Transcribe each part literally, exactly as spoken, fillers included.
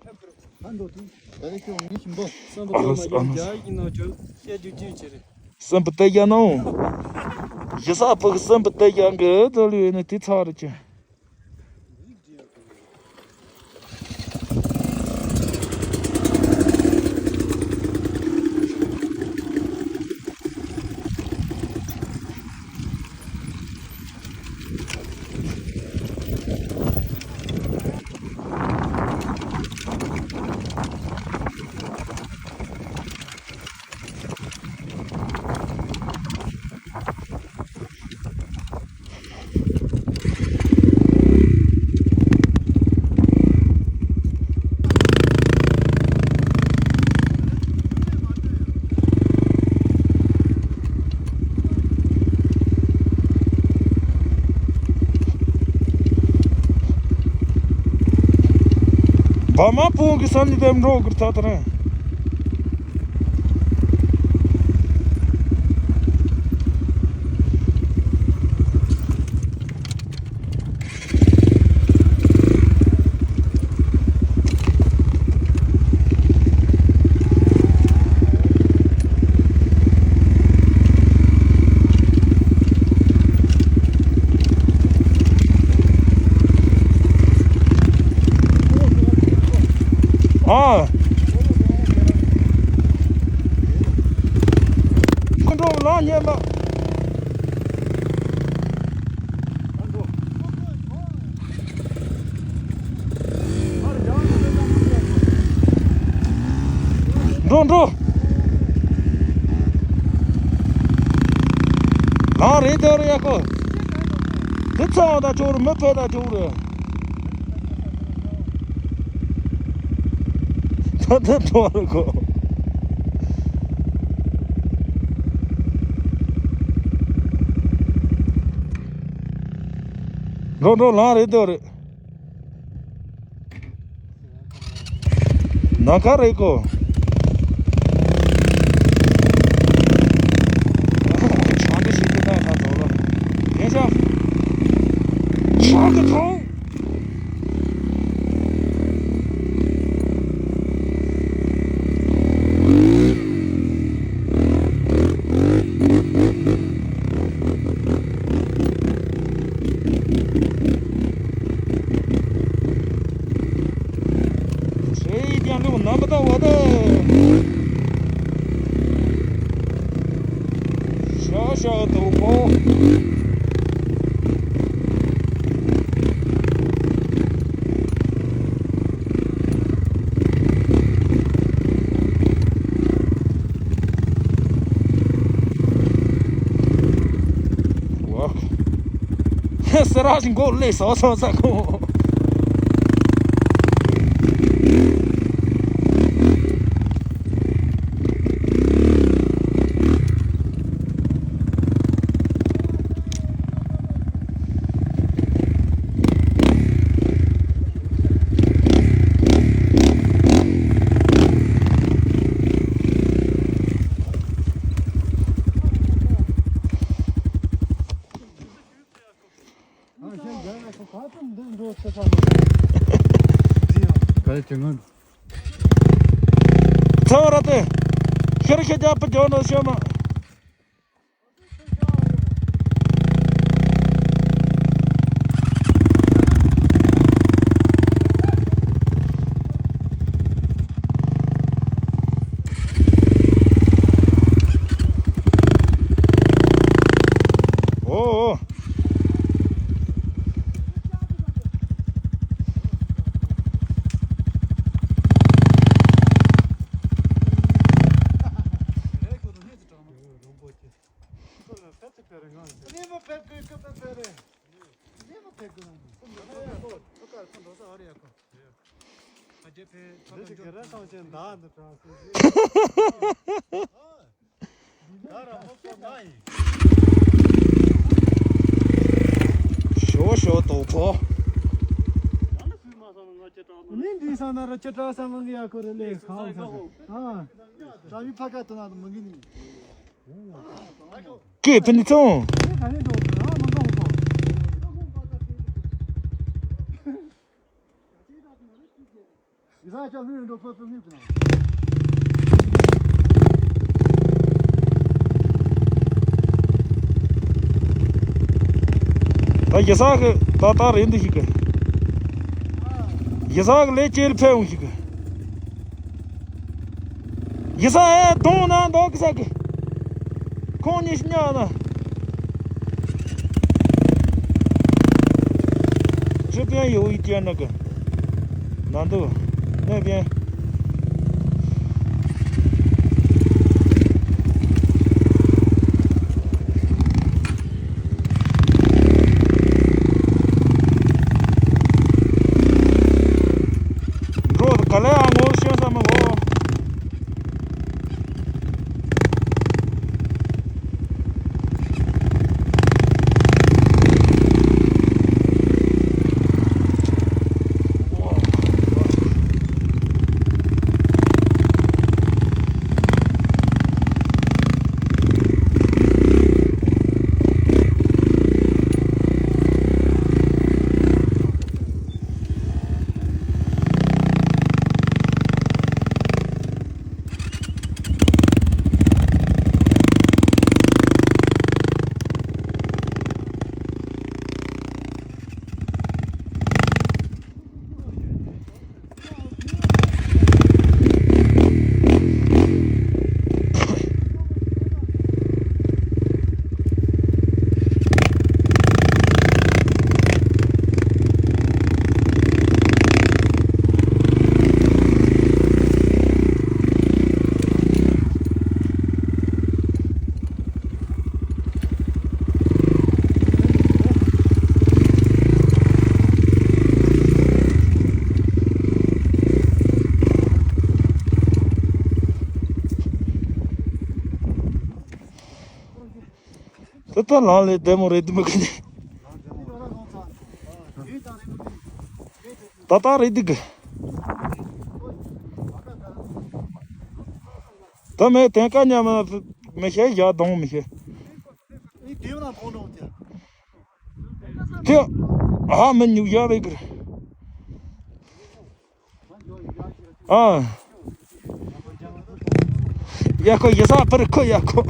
ད་འགྲོ་དུས། ད་རེས་ཁྱོད་ངའི་ཞིམ་པོ། སམ་བུ་ཨ་ཏོ་མ་ཨ་རྒྱ་ཡིན་ནོ་ཅོ་ཤེ་རྒྱུ་ཅི་ཅི་རེད། སམ་བུ་ཏེ་རྒྱ་ནོ། ཞི་ས་ཕུག་སམ་བུ་ཏེ་རྒྱ་གི་ད་ལུས་ནི་དེ་ཚར་རེད་ཅི། བ་མ་སྤུངས་ཀྱི་ས་ནི་དེ་འགྲོ་གི་ཐ་ཐ་རེད། ཨ། ཁོང་ཁྲོ་ལངས་ཉེ་མ། འགྲོ་འགྲོ། ལངས་རེད་དོ་རེད་ཡ་ཁོ། དེ་ཚང་ད་ཆོག་རེད། མི་ཕེ་ད་ཆོག་རེད། ད་ད་འགྲོ་རེད་ཁོ། འགྲོ་འགྲོ། ལངས་རེད་དོ་རེད། ནམ་མཁའ་རེད་ཀོ། ཆང་གི་ཞིག་ཏུ་ད་ད་འགྲོ་ལ། ཡིན་ཤག་ཆང་གི་ཐོང་། ཧྲེ་ཡི་ཀྱང་ལུག་ནམ་པ་ད་བ་ད། ཤ་ཤ་དུ་པོ། ས་ར་ཞིག་མགོ་ལས་སོ་སོ་ས་ཁོ། ག་རེ་བྱེད་ང་། ཚ་བ་ར་ཏེ། ཤར་ཤར་རྒྱ་པ་རྒྱ་ནོ་ཤ་མ། ཨོ། ཞོ་ཞོ་དོ་ཕོ། ནི་འདི་ས་ན་ར་ཅི་ཏྲ་ས་མང་གི་ཡ་ཁོ་རེ་ལེ་ཁ་ཧོ་ས་ཨ། ཏྲ་མི་ཕ་ཀ་ཏོ་ན་མང་གི་ནི། ཀེ་ཕི་ནི་ཚོང་། ཨེ་ག་ནི་འགྲོ་ར་མང་ག་ཧོ་ཁོ། ར་ཅག་ལྷུན་འགྲོ་ཕོ་ཕོ་མིག་དང་། ད་ཡི་ས་གི་ད་ད་རེད་འདི་ཞིག་གི། ཡི་ས་གི་ལས་ཅེར་ཕེ་འོང་ཞིག་གི། ཡི་ས་ཨེ་གདོང་ན་འདོག་གི་ས་གི། ཁོང་གཉིས་སྙག་ན། ཅི་པན་ཡོད་ཡི་ཅན་ན་གི། ན་འདུག་ནས་པན། འགྲོ་ག་ལེ་ཨ་ངོ་ཤེས་ས་མ་གོ། ད་ལྟ་ལངས་ལས་བདེ་མོ་རེད་འདུག་མི་ཁ་ནས། ད་ལྟ་རེད་འདུག་གི། ད་མེད་དེང་སྐབས་ཉམས་མི་ཤེས་ཡ་གདོང་མི་ཤེས། དེ་ཨ་མི་ཉུག་ཡ་བའི་གི། ཨ། ཡ་ཁོ་ཡ་ས་པར་ཁོ་ཡ་ཁོ།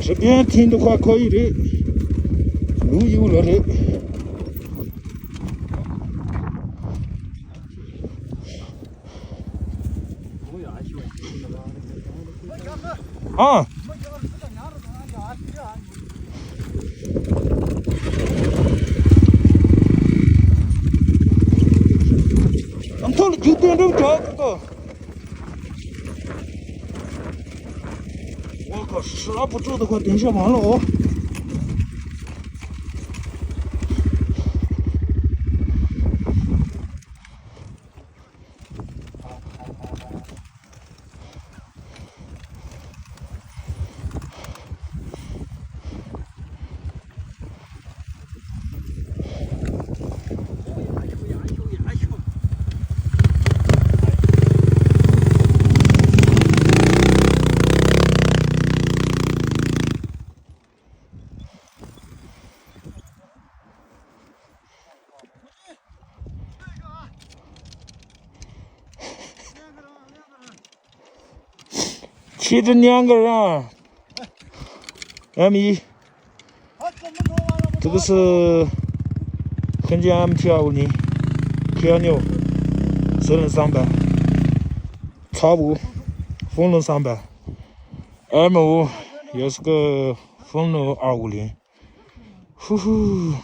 རི་པན་ཐིན་དུ་ཁ་ཁོ་ཡི་རེད། ལུ་ཡུ་ལ་རེད། ཨ། ཨ་མཐོ་ལ་རྒྱུག་སྟོན་འགྲུབ་ཆོག་གི་གོ། ཨོ་ཁོ་ཧྲ་པོ་ཅོ་དུ་ཁོ་དེང་ཤ་མང་ལོ། ཁྱེད་ཀྱི་མྱང་གི་རང་ཡ་མི། དུ་གི་སི་ཁན་ཅི་ཨམ་ཐི་ཨ་བུ་ནི་ཁྱེད་ཉོ་སི་ལ་སམ་པ་ཚ་བུ་ཧྥུང་ལ་སམ་པ་ཨ་མ་བུ་ཡ་སི་ཀི་ཧྥུང་ལ་ཨ་བུ་ལི་ཧུ་ཧུ།